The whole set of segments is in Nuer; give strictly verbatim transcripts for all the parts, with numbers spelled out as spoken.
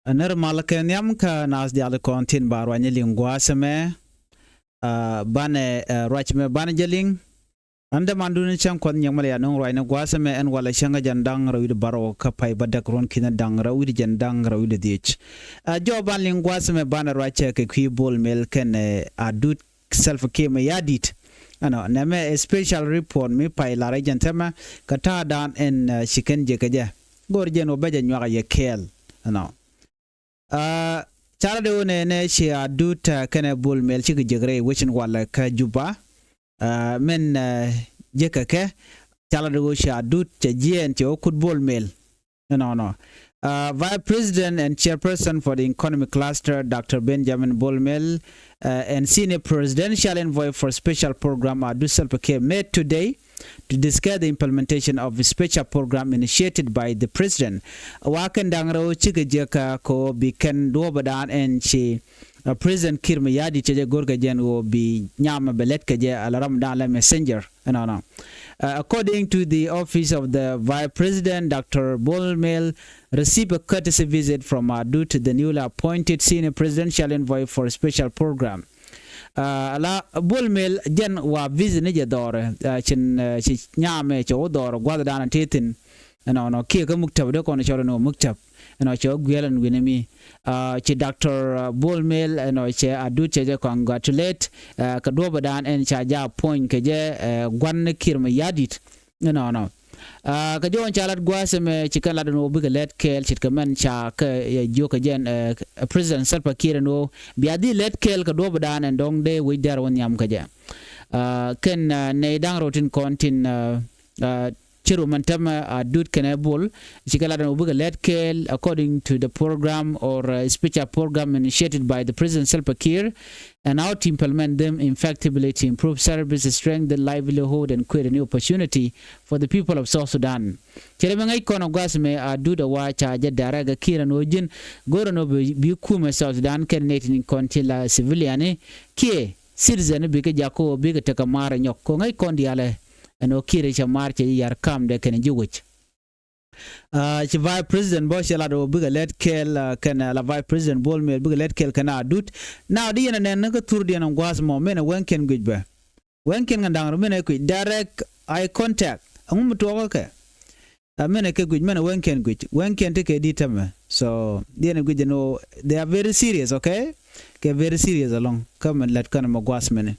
Ɛ nɛr mal kɛ nhiam kä naath diaal kɔn tin ba ruacni liŋ gua̱a̱th ɛmɛ. Ɛ, banɛ, ɛ, ruac mɛ banɛ jɛ liŋ. Ɛn dämandun cäŋ kuɔth nyiɛŋ mɛ lɛ ya nöŋ ruacni gua̱a̱th ɛmɛ ɛn walɛ cäŋ kä jɛn da̱ŋ rɛw wi̱cdɛ bärɔw kä pay bädäk ruɔ̱n ki̱n da̱ŋ rɛw wi̱cdɛ jɛn da̱ŋ rɛw wi̱cdɛ dhiec. Ɛ, jɔw ban liŋ gua̱a̱th ɛmɛ banɛ ruac kɛ kui̱ Bol Mel kɛnɛ Adut Salva Kiir Mayardit. Ɛnɔ, nɛmɛ ɛ special report mi pay lar ɛ jɛn tämɛ kɛ ta̱a̱dan ɛn, ɛ, ci kɛn jɛ kɛ jɛ. Go̱o̱r jɛn wä bɛ jɛ nyuak ɛ yɛ kɛɛl. Ɛnɔ. Ɛ, ca lat ɛ ɣöö nɛnɛ ci Adut, ɛ, kɛnɛ Bol Mel cikɛ jek rɛy wecin walɛ kä Juba. Ɛ, mɛn, ɛ, jek kɛ kɛ ca lat ɛ ɣöö ci Adut cɛ jiɛɛn cɛ wä kut Bol Mel. Ɛnɔnɔ. Ɛ, Vice President and Chairperson for the Economic Cluster, Doctor Benjamin Bol Mel, ɛ, and Senior Presidential Envoy for Special Program Adut Salva Kiir met today to discuss the implementation of a special program initiated by the President. Wa kɛn da̱ŋ rɛw cikɛ jek kɛ ɣöö bi kɛn duɔ̱ɔ̱pädan ɛn ci, ɛ, President Kiir Mayardit cɛ jɛ go̱r kɛ jɛn ɣöö bi nyamɛ bɛ lɛt kɛ jɛ ala ramdan la messenger. Ɛnɔnɔ. Ɛ, according to the office of the Vice President, Doctor Bol Mel received a courtesy visit from Adut, the newly appointed Senior Presidential Envoy for a special program. Ɛ, ala Bol Mel jɛn wa visit ni jɛ dhɔrɛ, ɛ, cin, ɛ, ci nyamɛ cɛ wä dhɔrɛ gua̱thdan ti thi̱n. Ɛnɔnɔ kiɛ kä muktab dee kɔn cɔl ɛn ɣöö muktab. Ɛnɔ cɛ wä guiɛl ɛn wi̱ni mi. Ɛ, ci Doctor, ɛ, Bol Mel, ɛnɔ cɛ Adut cɛ jɛ congratulate, ɛ, kɛ duɔ̱ɔ̱pädan ɛn ca jɛ appoint kɛ jɛ, ɛ, gua̱n ni Kiir Mayardit. Ɛnɔnɔ. Ɛ, kɛ jɔ̱ɔ̱n ca lat gua̱a̱th ɛmɛ ci kɛn lat ɛn ɣöö bikɛ lɛt kɛɛl ce̱tkɛ mɛn ca kɛ, ɛ, jiök kɛ jɛn, ɛ, President Salva Kiir ɛn ɣöö bia dhil lɛt kɛɛl kɛ duɔ̱ɔ̱pädan ɛn dɔ̱ŋ dee wec dɛr wä nhiam kɛ jɛ. Ɛ, kɛn, ɛ, nɛy da̱ŋ rɛw tin kɔn tin, ɛ, ɛ, ci ru mɛn tämɛ Adut kɛnɛ Bol ci kɛ lat ɛn ɣöö bikɛ lɛt kɛɛl according to the program or, ɛ, special program initiated by the President Salva Kiir and how to implement them effectively to improve service, strengthen livelihood and create a new opportunity for the people of South Sudan. Cɛ rɛ mɛ ŋäc kɔn ɛ gua̱a̱th mɛ Adut ɛ wa ca jɛ direct ɛ Kiir ɛn ɣöö ji̱n go̱r ɛn ɣöö bi, bi kumɛ South Sudan kɛn nɛy tin kɔn ti la civilian ni kiɛ citizen bikɛ jak kä ɣöö bikɛ tekɛ maar ɛ nyɔk kɛ ŋäc kɔn diaalɛ. Ɛn ɣöö Kiir cɛ maar cɛ ji̱ yar kamdɛ kɛnɛ ji̱ wec. Ɛ, ci Vice President bä cɛ lat ɣöö bikɛ lɛt kɛɛl, ɛ, kɛnɛ la Vice President Bol Mel bikɛ lɛt kɛɛl kɛnɛ Adut. Now di yɛn ɛ nɛn ni kä thurdiɛn ɛn gua̱a̱th mɔ mɛn ɛ wɛŋkiɛn guic bɛ. Wɛŋkiɛn kɛn da̱ŋ rɛw mɛn ɛ kui̱ direct eye contact. Ɛŋu mi tuɔɔkä kɛ? Ɛ, mɛn ɛ kɛ guic, mɛn ɛ wɛŋkiɛn guic. Wɛŋkiɛn ti kɛ di̱t tämɛ. So di yɛn ɛ guic ɛn ɣöö they are very serious, okay? Kɛ very serious ɛlɔ̱ŋ. Kä mɛn lät kɛn mɛ gua̱a̱th mɛni.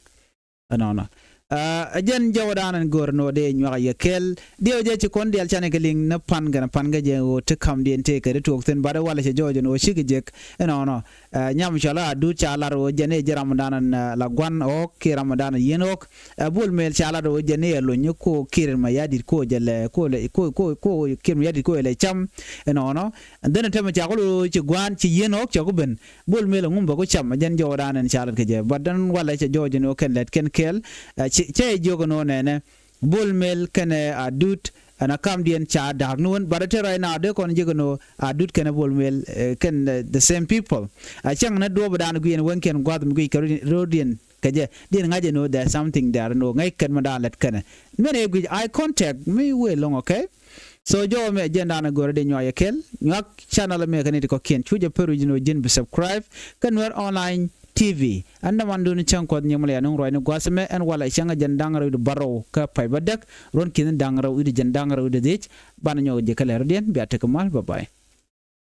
Ɛnɔnɔ. Ɛ, ɛ jɛn jɔwdan ɛn go̱o̱r ɛn ɣöö dee nyuak a yɛ kɛɛl. Diɛw jɛ ci kɔn diaal canɛ kɛ liŋ ni pan kɛnɛ pan kɛ jɛ ɣöö ti kamdiɛn tëëkɛ ti tuɔɔk thi̱n, bat ɛ walɛ cɛ jɔɔc ɛn ɣöö cikɛ jek. Ɛnɔnɔ. Ɛ, nyam cɔl a Adut ca lar ɣöö jɛn i̱ jɛ ramdan ɛn, ɛ, la gua̱n ɣɔ̱k kiɛ ramdan ɛn yieen ɣɔ̱k. Ɛ, Bol Mel ca lar ɣöö jɛn i̱ ɛ lony ko Kiir Mayardit ko jɛ lɛ, ko lɛ, ko, ko, ko Kiir Mayardit ko jɛ lɛ cam. Ɛnɔnɔ. And then tɛmɛ ca kɔ lo ci gua̱n ci yieen ɣɔ̱k cɛ ku ben. Bol Mel ɛŋu bɛ ku cam ɛ jɛn jɔwdan ɛn ca lat kɛ jɛ. But then walɛ cɛ jɔɔc ɛn ɣöö kɛn lɛt kɛn kɛɛl. Ɛ, cɛ, cɛ jiök ɛn ɣöö nɛnɛ Bol Mel kɛnɛ Adut ɛn a kamdiɛn ca da̱a̱k ni wän. But ɛ te right now dee kɔn jiök ɛn ɣöö Adut kɛnɛ Bol Mel, ɛ, kɛn, ɛ, the same people. A cäŋ ni duɔ̱ɔ̱pdan guic ɛn wɛŋkiɛn gua̱a̱th mi guic kɛ rot, rotdiɛn kɛ jɛ. Diɛn ŋa̱c ɛn ɣöö there is something there ɛn ɣöö ŋäc kɛn mi da̱a̱n lɛt kɛnɛ. Mɛn ɛ guic eye contact mi wëë lo̱ŋ, okay? So jɔwä mɛ jɛn da̱a̱n a go̱rä dee nyuak yɛ kɛl. Nyuak channel mɛ kɛ ni ti kɔ̱kiɛn. Cu jɛ pär wi̱c ni wä ji̱n bi subscribe kä Nuer Online T V. Ɛn dämandun cäŋ kuɔth nyiɛm lɛ ya nuŋ ruacni gua̱a̱th mɛ ɛn walɛ cäŋ ɛ jɛn da̱ŋ rɛw wi̱cdɛ bärɔw kä pay bädäk. Ruɔ̱n ki̱n da̱ŋ rɛw wi̱cdɛ jɛn da̱ŋ rɛw wi̱cdɛ dhiec. Banɛ nyɔk jɛ kɛ lɛr diɛn bia tekɛ mal. Bye bye.